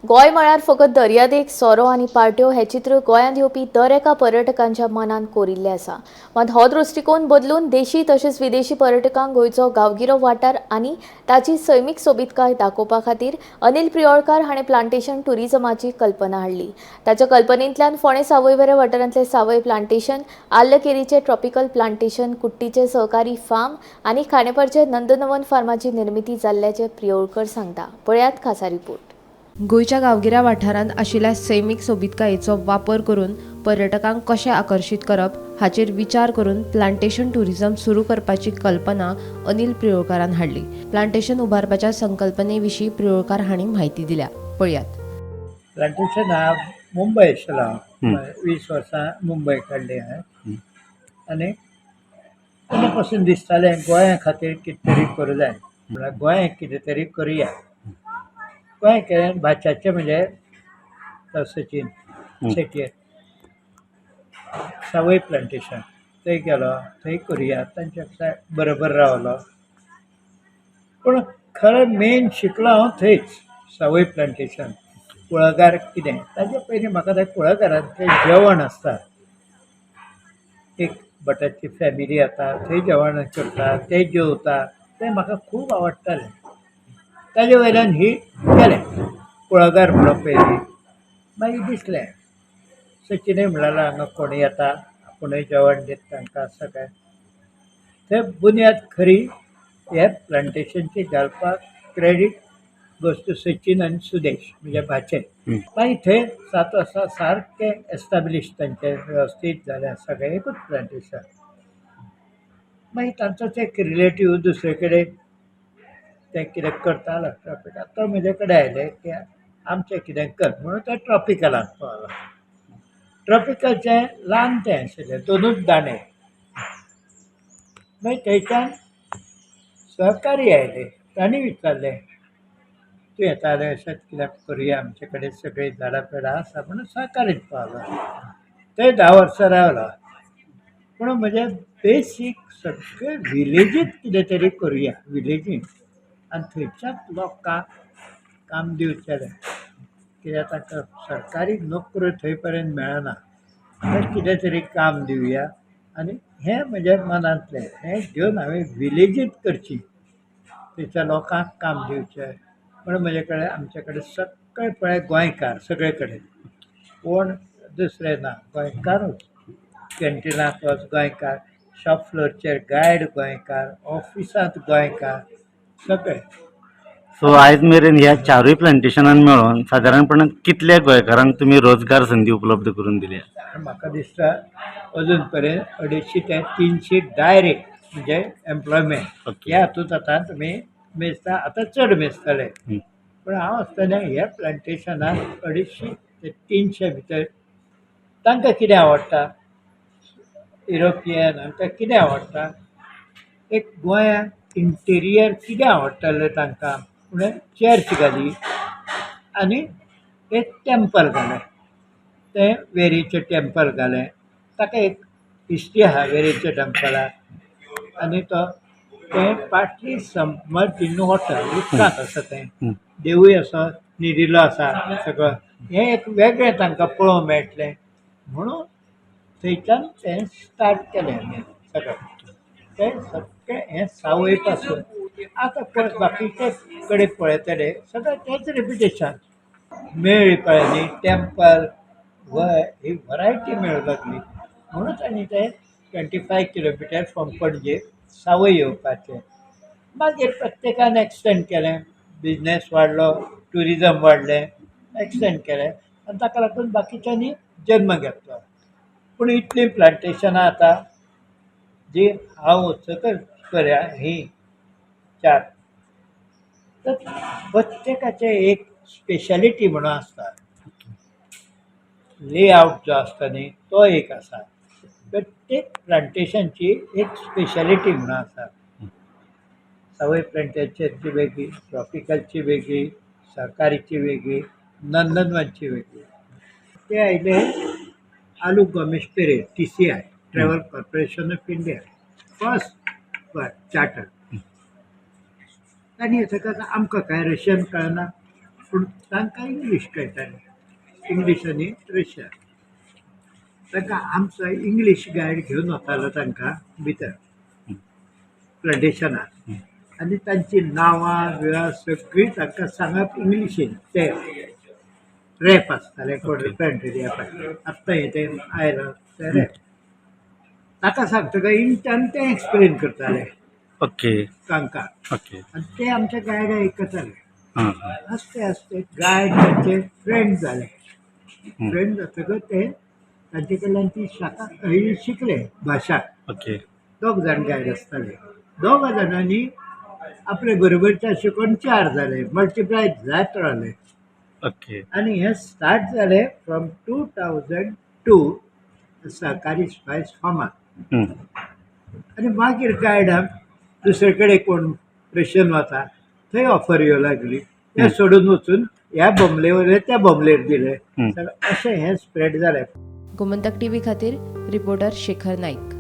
गोंय म्हळ्यार फकत दर्यादेग, सोरो आनी पार्ट्यो हें चित्र गोंयांत येवपी दर एका पर्यटकांच्या मनांत कोरिल्लें आसा. मात हो दृश्टिकोन बदलून देशी तशेंच विदेशी पर्यटकांक गोंयचो गांवगिरो वाठार आनी ताची सैमीक सोबीतकाय दाखोवपा खातीर अनिल प्रियोळकार हाणें प्लांटेशन टुरिजमाची कल्पना हाडली. ताच्या कल्पनेंतल्यान फोंडें सावयवेरें वाठारांतलें सावय प्लांटेशन, आल्लकेरीचें ट्रॉपिकल प्लांटेशन, कुट्टीचें सहकारी फार्म आनी खांडेपारचें नंदनवन फार्माची निर्मिती जाल्ल्याचें प्रियोळकर सांगता. पळयात खासा रिपोर्ट. गोंयच्या गांवगिऱ्या वाठारांत आशिल्ल्या सैमीक सोबीतकायेचो वापर करून पर्यटकांक कशें आकर्शीत करप हाचेर विचार करून प्लांटेशन टुरिझम सुरू करपाची कल्पना अनिल प्रियोळकारान हाडली. प्लांटेशन उबारपाच्या संकल्पने विशीं प्रियोळकार हांणी म्हायती दिल्या. पळयात. प्लांटेशन हा मुंबय आशिल्लो हांव 20 वर्सां मुंबय काडली हांवें आनी तेन्ना पासून दिसतालें, गोंया खातीर कितें तरी करूं जाय. म्हळ्यार गोंयांत कितें तरी करुया. गोंय केलें भाच्याचें, म्हणजे तो सचीन शेटये, सावय प्लांटेशन, थंय गेलो, थंय करुया. तांच्या बरोबर रावलो. पूण खरें मेन शिकलो हांव थंयच, सावय प्लांटेशन. कुळागर कितें, ताजे पयलीं म्हाका ते कुळागरांतलें जेवण आसता, एक भटाची फॅमिली येता, थंय जेवण करता, ते जेवता, तें म्हाका खूब आवडटालें. ताजे वयल्यान ही केलें कुळागर म्हणून पयलीं. मागीर दिसलें, सचिनय म्हणलें, हांगा कोण येता, आपुणूय जेवण दिता तांकां सगळें. थंय बुन्याद खरी हे प्लांटेशनची घालपाक क्रेडीट गोज टू सचीन आनी सुदेश, म्हणजे भाचे. मागीर थंय 7 वर्सां सारकें एस्टाब्लीश तांचें वेवस्थीत जालें सगळें, एकूच प्लांटेशन. मागीर तांचोच एक रिलेटीव दुसरे कडेन ते कितें करतालो ट्रॉपिकल, तो म्हजे कडेन आयले की आमचें कितें कर म्हणून. ते ट्रॉपिकलान पावलो. ट्रॉपिकलचें ल्हान तें आशिल्लें, दोनूच दांडे. मागीर थंयच्यान सहकारी आयले. तांणी विचारलें, तूं येताले, अशेंच कित्याक करुया, आमचे कडेन सगळीं झाडां पेडां आसा म्हणून सहकारीत पावलो. थंय 10 वर्सां रावलो. पूण म्हजें बेसीक सगळें विलेजींत कितें तरी करुया, विलेजीन आनी थंयच्याच लोकांक काम दिवचेलें, कित्याक तांकां सरकारी नोकऱ्यो थंय पर्यंत मेळना, तर कितें तरी काम दिवया. आनी हें म्हज्या मनांतलें हें घेवन हांवें विलेजींत करची, थंयच्या लोकांक काम दिवचें म्हणून. म्हजे कडेन, आमचे कडेन सगळे पळय गोंयकार, सगळे कडेन कोण दुसरे ना, गोंयकारूच. कॅन्टिनांत वच, गोंयकार, शॉप फ्लोरचेर गायड गोंयकार, ऑफिसांत गोंयकार, सगळे. सो आयज मेरेन ह्या चारूय प्लांटेशनान मेळून सादारणपणान कितल्या गोंयकारांक तुमी रोजगार संदी उपलब्ध करून दिल्या? म्हाका दिसता, अजून पर्यंत 250 ते 300 डायरेक्ट म्हणजे एम्प्लॉयमेंट. ह्या हातूंत आतां तुमी मेजता, आतां चड मेजतले. पूण हांव आसतना ह्या प्लांटेशनाक 250 ते 300 भितर. तांकां कितें आवडटा, युरोपियन हांकां कितें आवडटा, एक गोंयांत इंटिरियर कितें आवडटालें तांकां म्हणून चर्च घाली आनी एक टेंपल घालें, तें वेरेचें टेंपल घालें. ताका एक हिस्ट्री आहा वेरेच्या टेंपलाक. आनी तो तें पार्टली सबमर्ज इन वॉटर, उदकांत आसा तें. देवूय असो न्हिदिल्लो आसा. सगळो हें एक वेगळें तांकां पळोवंक मेळटलें म्हणून थंयच्यान तें स्टार्ट केलें आमी सगळें. तें सगळें हें सावय पासून आतां पळय, बाकीचे कडेन पळयतले, सगळें तेंच रिपिटेशन मेळ्ळी. पळय न्ही, टेंपल वय ही वरायटी मेळूंक लागली म्हणून तांणी ते 25 किलोमिटर फ्रॉम पणजे सावय येवपाचें. मागीर प्रत्येकान एक्सटेंड केलें, बिजनेस वाडलो, ट्युरिजम वाडलें, एक्सटेंड केलें आनी ताका लागून बाकीच्यांनी जल्म घेतलो. पूण इतलीं प्लांटेशनां आतां जी हांव वचतकच करया ही चार, तर प्रत्येकाचें एक स्पेशलिटी म्हणून आसता. लेआउट जो आसता न्ही, तो एक आसा. प्रत्येक प्लांटेशनची एक स्पेशलिटी म्हणून आसा. सावय प्लांटेशनची वेगळी, ट्रॉपिकलची वेगळी, सहकारीची वेगळी, नंदनवनची वेगळी. ते आयले aloo Gomesh Pierre, TCI, travel corporation of India, first charter. तांणी येतकच आमकां कांय रशियन कळना. पूण तांकां इंग्लीश कळटालें, इंग्लीश आनी रशियन. तांकां आमचो इंग्लीश गायड घेवन वतालो तांकां भितर प्लांटेशनाक आनी तांची नांवां बिवां सगळीं तांकां सांगप इंग्लिशीन. ते रॅप आसताले कोण प्लांटेड रॅप, आत्तां हें तें आयलां तें रॅप. ताका सांगतकच इंटान तें एक्सप्लेन करताले तांकां आनी ते आमच्या गायड आयकताले. आं हां आस्ते आस्ते गायड तांचे फ्रेंड जाले. फ्रेंड जातकच ते तांचे कडल्यान ती शाखा ही शिकले भाशा. दोग जाण गायड आसताले, दोगा जाणांनी आपले बरोबरचे शिकोवन चार जाले, मल्टिप्लाय जायत रावले. आनी हें स्टार्ट जालें फ्रॉम 2002 सहकारी स्पायस फार्माक. आनी मागीर गायडाक दुसरे कडेन कोण रशियन वता थंय ऑफर येवं लागली, ते सोडून वचून ह्या बोमले वयले त्या बोमलेर दिले. अशें हें स्प्रेड जालें. गोमंतक टीव्ही खातीर रिपोर्टर शेखर नाईक.